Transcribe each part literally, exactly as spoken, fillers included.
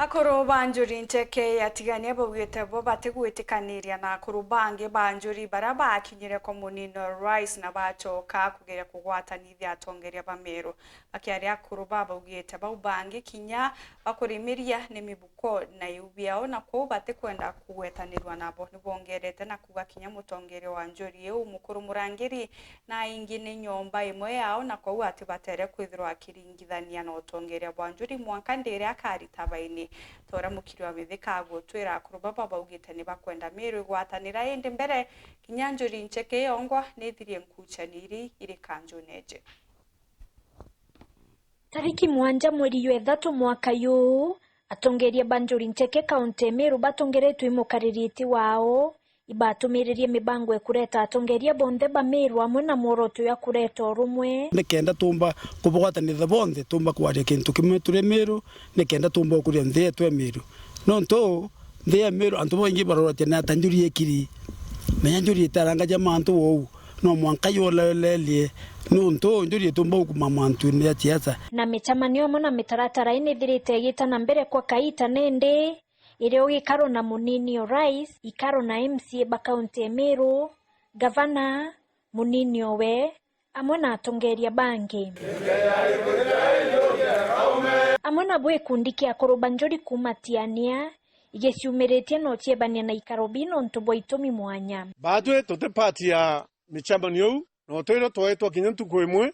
Akuru ba njuri ncheke ya Tigania baugite bo batigwitikaniria na akuru bangi ba njuri baria baakinyire kwa munini o rais na bacoka kugeria kugwatanithia atongeria ba Meru. Bakiaria akuru ba baugite bau bangi kinya bakurimiria ni mibuko na iu biao, na kwou batikwenda kugwetanirua nabo. Nibongerete na kuuga kinya mutongeria wa njuri iu mukuru Murangiri na ingi ni nyomba imwe yao, na kwou atibatere kwithirwa akiringithania na utongeria bwa njuri mwanka ndi iria akarita baini. Ta uria mukiri wa mithika agutwira, akuru baba baugite ni bakwenda Meru igwatanira, indi mbere kinya njuri ncheke yongwa ni ithirie nkuchani iri iri kanjune nje. Tariki mwanja mweri jwa ithatu mwaka juu, atongeria ba njuri ncheke kaunti ya Meru batongeretwe i mukaririti wao, ibatumiririe mibango ya kureta atongeria bonthe ba Meru amwe na mworoto ya kureta urumwe. Nikenda tumba kubugwatanitha bonthe, tumba kwaria kintu kimwe turi Meru, nikenda tumba ukuria nthi yetu ya Meru. Nontu nthi ya Meru antu baingi barorotia ni ata njuri ikiri. Menya njuri itarangaja mantu uu, no mwanka yolelelie, nontu njuri itumba ukuma mantune ya siasa. Na micemanio amwe na mitaratara inithirite igita na mbere kwa kaita nindi, irio gikaro na munini o rais, ikaro na M C A ba kaunti ya Meru, gavana, munini owe, amwe na atongeria bangi. Amwe nabo gikundi kia akuru ba njuri kuuma Tiania, igiciumiritie na uciebania na ikaro bii nontu bwa itumi mwanya. Baatwi tuti part ya micemanio iu, na utwire twaitwa kinya ntuku imwe,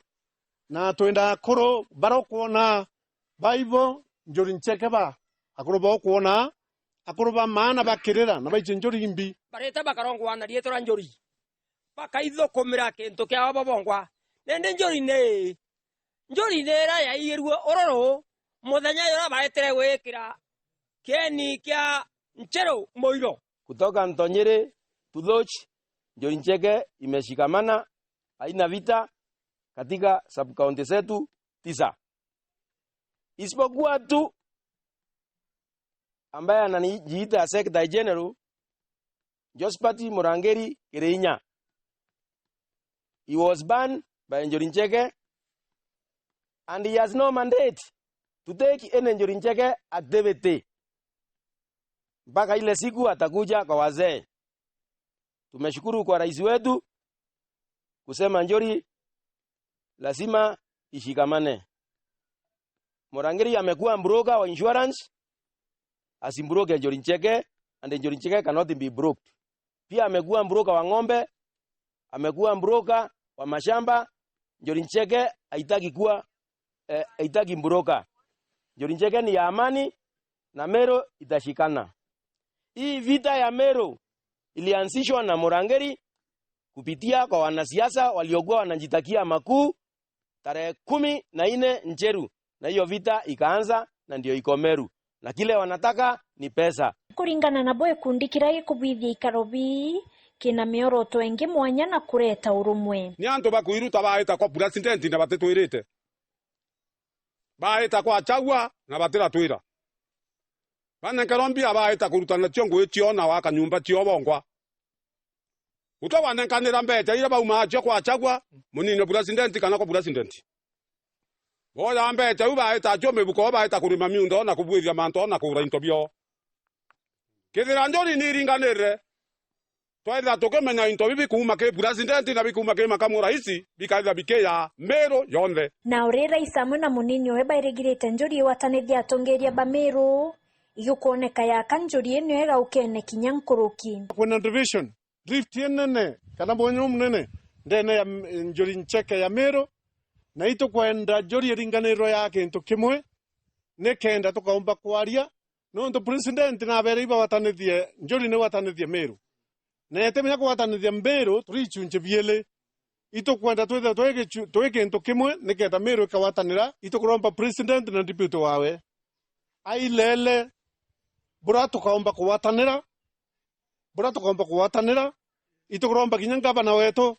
na twenda akuru barokwona baibo njuri ncheke ba akuru bokwona, akuru ba maana bakirira na baici njuri imbi. Barite bakarongwa na riitwa ria njuri, bakaithukumira kintu kiao bo bongwa. Nindi njuri ni, njuri ni iria yaiyirue ururu muthenya juria baetire gwikira kieni kia Ncheru muiro. Kutoka Ntonyiri to Dhoch, njuri ncheke imeshikamana, haina vita katika sub-county zetu tisa. Isipokuwa tu ambaye anajiita Secretary General, Josphat Murangiri Kirinya. He was banned by Njuri Ncheke and he has no mandate to take any Njuri Ncheke activity mpaka ile siku atakuja kwa wazee. Tumeshukuru kwa rais wetu kusema njuri lazima ishikamane. Murangiri amekuwa broker wa insurance, asimbroke Njuri Ncheke, and Njuri Ncheke cannot be broked. Pia amekuwa broker wa ng'ombe, amekuwa broker wa mashamba. Njuri Ncheke haitaki kuwa, eh, haitaki broker. Njuri Ncheke ni ya amani na Meru itashikana. Hii vita ya Meru ilianzishwa na Murangiri kupitia kwa wanasiasa waliokuwa wanajitakia makuu tarehe kumi na nne Ncheru, na hiyo vita ikaanza na ndio iko Meru, na kile wanataka ni pesa. Kuringana nabo, gikundi kiria gikubwithia ikaro bii kina mioroto ingi mwanya na kureta urumwe. Ni antu bakwiruta baita kwa president na batitwirite. Baita kwa Chagwa na batiratwira. Banenkerwa mbia baita kurutana cio ngui cio na waka nyumba cio bongwa. Gutwe wanenkanira mbeca iria baumaa cio kwa Chagwa, munini president kana kwa president. Boya mbeca iu baita cio mibuko, baita kurima miundo na kubwithia mantu na kugura into bio. Kethira njuri ni iringanire, twethira tukimenya into bibi kuuma ki president na bikuuma ki makamu raisi, bikaithira bikiya Meru yonthe. Na uri rais amwe na munini owe bairigirite njuri igwatanithia atongeria ba Meru, igukwoneka yaka njuri ino igaukene kinya nkuruki. Kwina division, rift inene, kana mwenya umunene ndene ya m-, njuri ncheke ya Meru, na itukwenda njuri iringanirwe ya kintu kimwe, nikenda tukaumba kwaria, nontu president nabere ibagwatanithie, njuri nigwatanithie Meru. Na itimenya kugwatanithia Meru turi ichunchi biili. Itukwenda twithirwe twi gichu-, twi kintu kimwe, nikenda Meru ikagwatanira. Itukuromba president na deputy wawe ailele buria tukaumba kugwatanira, buria tukaumba kugwatanira. Itukuromba kinya ngavana wetu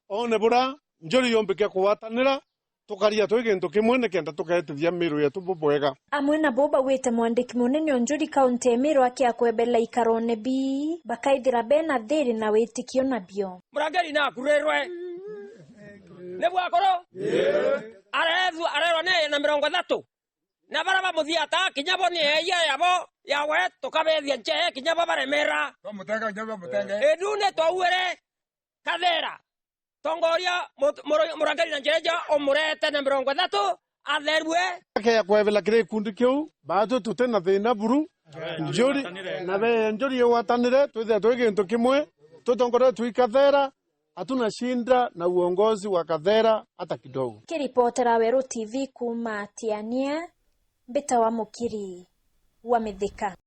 one buria njuri yumbike kugwatanira, tukaria twi gintu kimwe nikenda tukeetithia Meru yetu bubwega. Amwe nabo baugite mwandiki munene o njuri kaunti ya Meru akiakwebela ikarone bii, bakaithira bena thiri na witikio nabio. Murangiri nakurirwe. Ni bwakoro? Arethwa, arerwa ni na mirongo ithatu. Na baria bamuthiata, kinya bo ni eeyia yabo yawe, tukabethia nchee, kinya bo baremera. Twamutega, kinya bamutenge. Indu ni twauire Kathera. Tongoria mut-, muru-, murangiri na njeja, umurete na mirongo ithatu, atherue. Ake ya kwebela kiri gikundi kiu, baatwi tuti na thina buru. Njuri, na be njuri igwatanire, twithira twi gintu kimwe, tutongoretwe i Kathera, hatuna shinda na uongozi wa Kathera hata kidogo. Kiripotera Weru T V kuuma Tiania, mbitawa Mukiri wa Mithika.